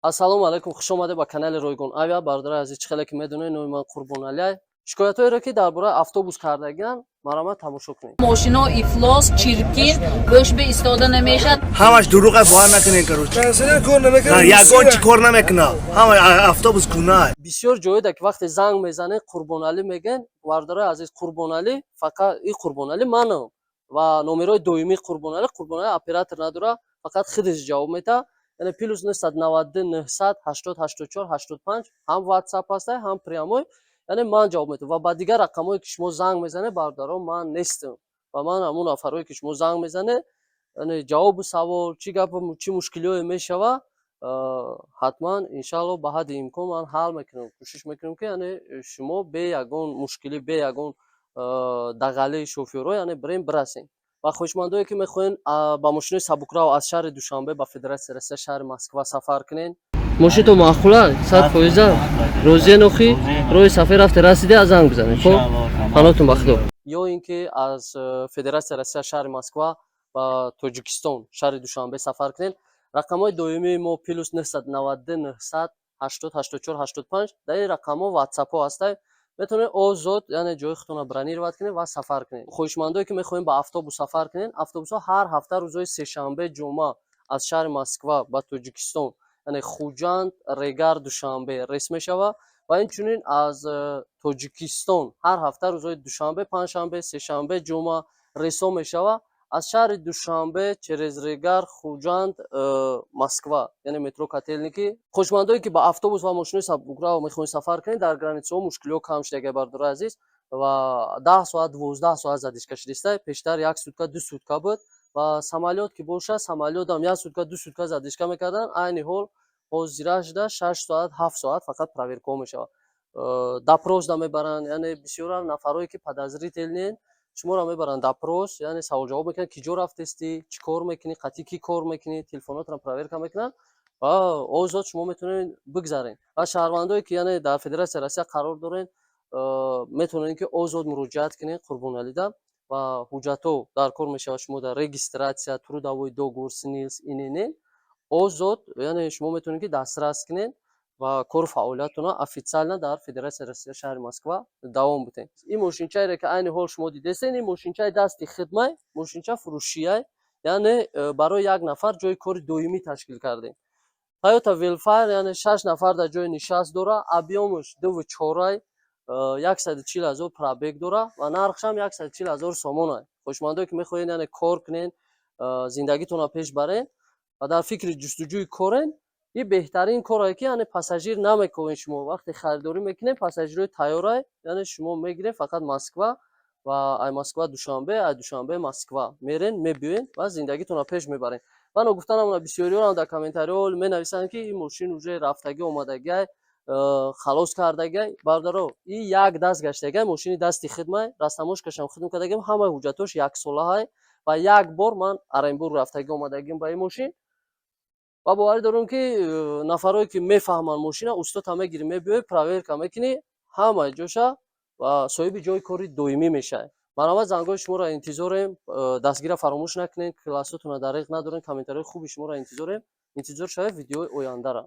Ассалому алайкум, хуш омадед ба канали Ройгон Авиа. Бародари азиз, чӣ хеле ки медонед, номи ман Қурбоналиай. Шикоятҳоеро, ки дар бораи автобус кардагиан, марҳамат, тамошо кунед. Мошино ифлос, чиркин, гӯш бе истода намешад. Ҳамаш дурӯғ аст, бовар накунед, короче. Пенсионер кор намекунад. Ягон чӣ кор намекунад, ҳама автобус куна. Бисёр ҷоеда, ки вақте занг мезанед, Қурбоналӣ мегӯянд. Бародарои азиз, Қурбоналӣ фақат и Қурбоналӣ манам ва номерои доимии Қурбоналӣ. Қурбоналӣ оператор надорад, фақат худаш ҷавоб медиҳад, яъне +992 900 80 84 85, ҳам WhatsApp ҳастай, ҳам прямой, яъне ман ҷавоб медиҳам. Ва ба дигар рақамҳое, ки шумо занг мезанед, бародаро, ман нестам ва ман ҳамон нафарое, ки шумо занг мезанед, яъне ҷавобу савол, чӣ гапу чӣ мушкилиҳое мешава, ҳатман, иншаалло, ба ҳадди имкон ман ҳал мекунам. Кӯшиш мекунам, ки яъне шумо бе ягон мушкилӣ, бе ягон дағалии шофёрҳо, яъне бирем, бирасем. Ва хоҳишмандое, ки мехоҳед ба мошинои сабукрав аз шаҳри Душанбе ба Федератсияи Россия, шаҳри Москва сафар кунед, мошинто маъқула, 100%, розие нохи роҳи сафар рафте расиде, аз занг бизанед. Хоб, панотун ба Худо. Ё ин ки аз Федератсияи Россия, шаҳри Москва ба Тоҷикистон, шаҳри Душанбе сафар кунед, рақамҳои доимии мо +992 900 80 84 85. Дар ин рақамҳо ватсапҳо ҳастанд, метавонед озод, яъне ҷои худтонро бронировать кунед ва сафар кунед. Хоҳишмандое, ки мехоҳем ба автобус сафар кунед, автобусҳо ҳар ҳафта рӯзҳои сешанбе, ҷумъа аз шаҳри Москва ба Тоҷикистон, яъне Хуҷанд, Регар, Душанбе рейс мешавад ва инчунин аз Тоҷикистон ҳар ҳафта рӯзҳои душанбе, панҷшанбе, сешанбе, ҷумъа рейсҳо мешавад аз шаҳри Душанбе через Регар, Хуҷанд, Москва, яъне метро Котельники. Хоҳишмандое, ки ба автобус ва мошинои сабукрав мехоҳед сафар кунед, дар границаҳо мушкилиҳо кам шуда, бародарои азиз, ва 10 соат, 12 соат задержка шудиста. Пештар як сутка, 2 сутка буд ва самолёт ки бошад, самолётам як сутка, 2 сутка задержка мекарданд. Айни ҳол ҳозира шуда 6 соат, 7 соат фақат проверкаҳо мешавад. Допрос да мебаранд, яъне бисёра нафарое, ки подозрительный, шуморо мебаранд допрос, яъне саволҷавоб мекунанд: ки ҷо рафтестӣ, чӣ кор мекунӣ, қатъи кӣ кор мекунӣ, телефонотро проверка мекунанд ва озод шумо метавонед бигзаред. Ва шаҳрвандое, ки яъне дар Федератсияи Россия қарор доред, метавонед, ки озод муроҷиат кунед Қурбоналида ва ҳуҷҷатҳо дар кор мешавад. Шумо дар регистрация, трудовой договор, СНИЛС, ИНН, озод, яъне шумо метавонед, ки дастрас кунед ва кору фаъолиятона официально дар Федератсияи Россия, шаҳри Москва давом бидиҳед. Ин мошинчаере, ки айни ҳол шумо дидестед, ин мошинчаи дасти хидмай, мошинча фурӯшияй, яъне барои як нафар ҷои кори доимӣ ташкил кардем. Тойота Велфайр, яъне шаш нафар дар ҷои нишаст дора, объём аш дуву чорай, 140 000 пробег дора ва нархшам 140 000 сомонай. Хоҳишмандое, ки мехоҳед, яъне кор кунед, зиндагитонро пеш баред ва дар фикри ҷустуҷӯи корен, ин беҳтарин коре, ки яъне пассажир намекунед. Шумо вақте харидорӣ мекунед, пассажирҳои тайёрай, яъне шумо мегиред фақат Москва ва ай Москва Душанбе, ай Душанбе Москва мерен, мебиёед ва зиндагитонро пеш мебаред. Ва ногуфта намонад, бисёриёрам дар комментариҳо менависанд, ки ин мошин уже рафтагӣ омадагиай, халос кардагиай. Бародаро, ин як даст гаштагиай, мошини дасти хидмай, растаможка шам хидм кардагиам, ҳамаи ҳуҷҷатҳош яксолаҳай ва як бор ман Оренбург рафтагӣ омадагиам ба ин мошин. Ва боварӣ дорам, ки нафарое, ки мефаҳманд мошина, устота мегирӣ, мебиёӣ, проверка мекунӣ ҳамаи ҷоша ва соҳиби ҷои кори доимӣ мешавед. Марҳамат, зангҳои шуморо интизорем. Дастгира фаромӯш накунед, классотонро дариқ надорем, комментариҳои хуби шуморо интизорем. Интизор шавед видеои ояндара.